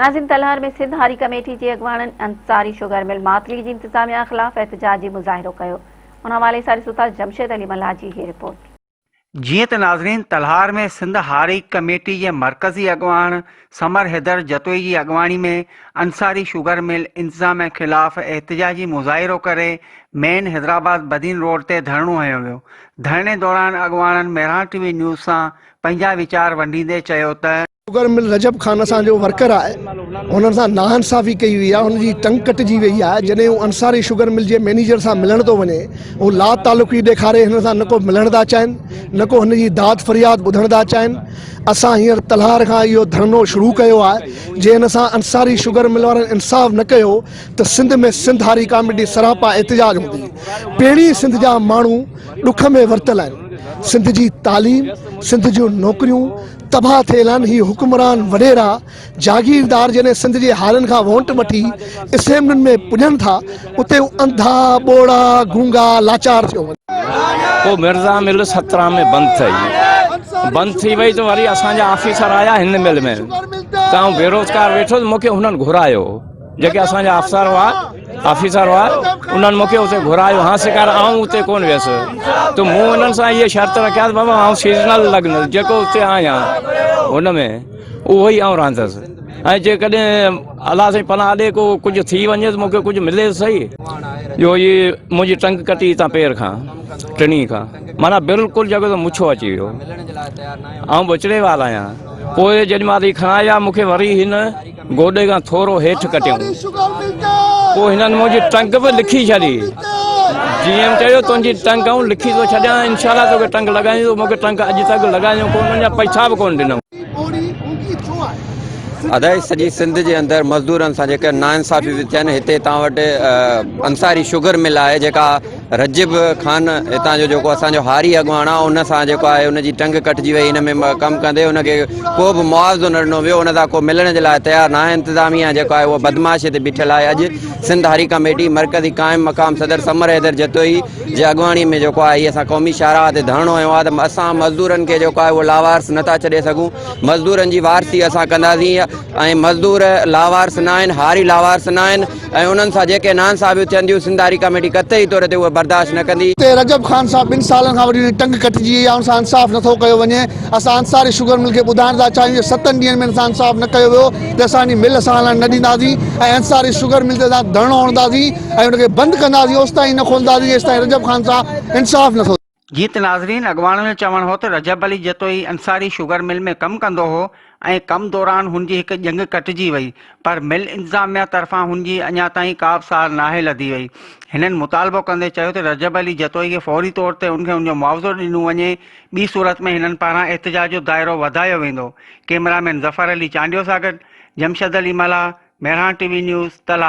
ناظم تلهار ۾ سنڌ هاري ڪميٽي جي اڳواڻن انصاري شگر مل ماتلي جي انتظاميا خلاف احتجاجي مظاهرو ڪيو. ان حوالي سان ڏسون ٿا جمشيد علي ملاح جي هي رپورٽ. جيئن ته ناظرين تلهار ۾ سنڌ هاري ڪميٽي جي مرڪزي اڳواڻ ثمر حيدر جتوئي جي اڳواڻي ۾ انصاري شگر مل انتظاميا خلاف احتجاجي مظاهرو ڪري مين حيدرآباد بدين روڊ تي ڌرڻو هنيو ويو ڌرڻي دوران اڳواڻن مهراڻ ٽي وي نيوز سان پنهنجا ويچار ونڊيندي چيو ته. شگر مل رجب خان اسان جو ورڪر آهي هن سان ناانصافي ڪئي وئي آهي هن جي ٽنگ ڪٽجي وئي آهي جڏهن هو انصاري شگر مل جي مئنيجر سان ملڻ ٿو وڃي هو لا تعلقي ڏيکاري هن سان نه ڪو ملڻ ٿا چاهين نه ڪو هن جي داد فرياد ٻڌڻ ٿا چاهين اسان هينئر تلهار کان اهو ڌرڻو شروع ڪيو آهي جي هن سان انصاري شگر مل وارن انصاف نه ڪيو ته سنڌ ۾ سنڌ هاري ڪاميٽي سراپا احتجاج هوندي پهرين سنڌ جا ماڻهو ڏک ۾ ورتل آهن سنڌ جي تعليم سنڌ جون نوڪريون تباهه ٿيل آهن هي حڪمران وڏيرا جاگيردار جڏهن سنڌ جي هارين کان وونٽ وٺي اسيمبلين ۾ پڄن ٿا اتي هو انڌا ٻوڙا گونگا لاچار ٿيو وڃن. پوء مرزا مل 17 ۾ بند ٿي بند ٿي وئي ته وري اسان جا آفيسر آيا هن مل ۾ ته آئون بيروزگار ويٺو مون کي هنن گهرايو جيڪي اسان جا افسر هئا آفيسر هئا انهن مون کي اتي گهرايو هان سڪار آئون اتي ڪون ويس ته مون انهن سان اهي شرط رکيا ته بابا آئون سيزنل لڳندس جيڪو اتي آهيان ان ۾ اهو ئي آئون رهندس ۽ جيڪڏهن الله سائين پناهه ڏي ڪو ڪجهه ٿي وڃي ته مون کي ڪجهه ملي صحيح جو هي منهنجي ٽنگ ڪٽي هتان پير کان ٽنهي کان معنيٰ بلڪل جيڪو ته مڇو اچي ويو آئون ٻچڙي وال آهيان پوء جيڏي مهل هي کڻايا مون کي وري هن گوڏي کان ٿورو هيٺ ڪٽيائون. پوء هنن منهنجي ٽنگ به لکي ڇڏي. جي ايم چيو تنهنجي ٽنگ آئون لکي ٿو ڇڏيان انشاء الله توکي ٽنگ لڳائيندس. مون کي ٽنگ اڄ تڪ لڳايائون ڪونه اڃا پئسا به ڪونه ڏنائون. ادا هي سڄي سنڌ جي اندر مزدورن سان جيڪا ناانصافيون ٿيون ٿين هتي توهان وٽ انصاري شگر مل آهي جيڪا رجب خان هتان جو جيڪو اسان جو هاري اڳواڻ آهي ان سان جيڪو آهي ان جي ٽنگ ڪٽجي وئي ان ۾ ڪم ڪندي ان کي ڪو به معاوضو نه ڏنو ويو ان سان ڪو ملڻ جي لاء تيار ناهي انتظاميا جيڪو آهي اهو بدمعاشي تي بيٺل آهي اڄ سنڌ هاري ڪميٽي مرڪزي قائم مقام صدر ثمر حيدر جتوئي جي اڳواڻي ۾ جيڪو آهي اسان قومي شاهراهه تي ڌرڻو هنيو آهي ته اسان مزدورن کي جيڪو آهي اهو لاوارث نٿا ڇڏي سگهون مزدورن جي وارثي اسان ڪنداسين ۽ مزدور لاوارث نه آهن هاري لاوارث نه آهن ۽ انهن سان جيڪي ناانصافيون ٿين ٿيون سنڌ هاري ڪميٽي قطعي طور تي اهي برداشت نه ڪندي. تي رجب خان سان ٻن سالن کان وٺي ٽنگ ڪٽجي وئي آهي ان سان انصاف نٿو ڪيو وڃي اسان انصاري شگر مل کي ٻڌائڻ ٿا چاهيون جي ستن ڏينهن ۾ ان سان انصاف نه ڪيو ويو ته اسان جي مل اسان هلڻ نه ڏينداسين ۽ انصاري شگر مل تي اسان ڌرڻو هڻنداسين ۽ ان کي بند ڪنداسين اوستائين نه کولنداسين جيستائين رجب خان سان انصاف نٿو جيئن ته ناظرين اڳواڻن جو چوڻ هو ته رجب علي جتوئي انصاري شگر مل ۾ ڪم ڪندو هو ۽ ڪم دوران هن جي هڪ ڄنگهه ڪٽجي وئي پر مل انتظاميا طرفان هن جي اڃا تائين ڪا به سار ناهي لڌي وئي. هنن مطالبو ڪندي چيو ته رجب علي جتوئي کي فوري طور تي ان کي ان جو معاوضو ڏنو وڃي ٻي صورت ۾ هنن پاران احتجاج جو دائرو وڌايو ويندو. ڪئميرا مين ظفر علي چانڊيو سان گڏ Jamshed Ali Mallah, Mehran T V news, Talhar.